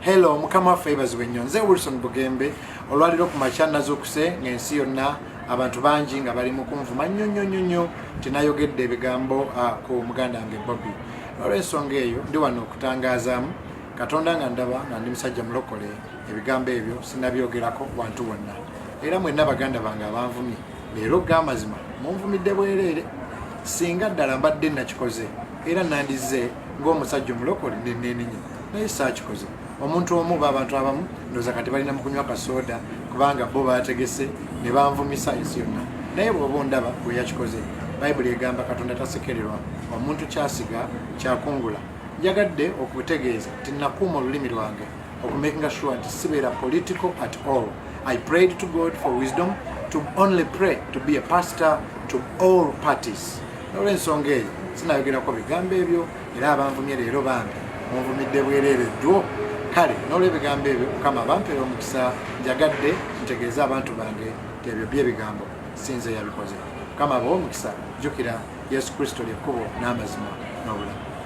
Hello, Mukama waffe yebazibwe nnyo. Nze Wilson Bugembe. Olwaliro ku makya nazuukuse ng'ensi yonna abantu bangi nga bali mu kunvuma nnyo nnyo nnyo nnyo tinayogedde ebigambo ku muganda wange Bobi. Olw'ensonga eyo ndi wano okutangaazaamu Katonda nga ndaba nga ndi musajja mulokole, ebigambo ebyo sinabyogerako wantu wonna. Era mwenna baganda bange abanvumye leero, g'amazima munvumidde bwereere. Singa ddala mbadde nakikoze, era nandizze ng'omusajja omulokole neneenenya, naye saakikoze. Omuntu omu oba abantu abamu ndowooza kati balina mu kunywa kasooda, kubanga bo baategese ne banvumisa ensi yonna. Naye bw'oba ondaba bwe yakikoze, Bayibuli egamba Katonda tasekererwa, omuntu kyasiga kyakungula. Njagadde okutegeeza nti nakuuma olulimi lwange okumakinga sure nti sibeera political at all. I prayed to God for wisdom to only pray to be a pastor to all parties. N'olwensonga eyo sinayogerako bigambo ebyo, era abanvumye leero bambi munvumidde bwereere ddwo. Kale n'olwebigambo ebyo, Mukama abampeera omukisa. Njagadde ntegeeze abantu bange nti ebyo byebigambo sinze yabikoze. Mukama abawe omukisa. Jjukira, Yesu Kristo lyekkubo n'amazima n'obulamu.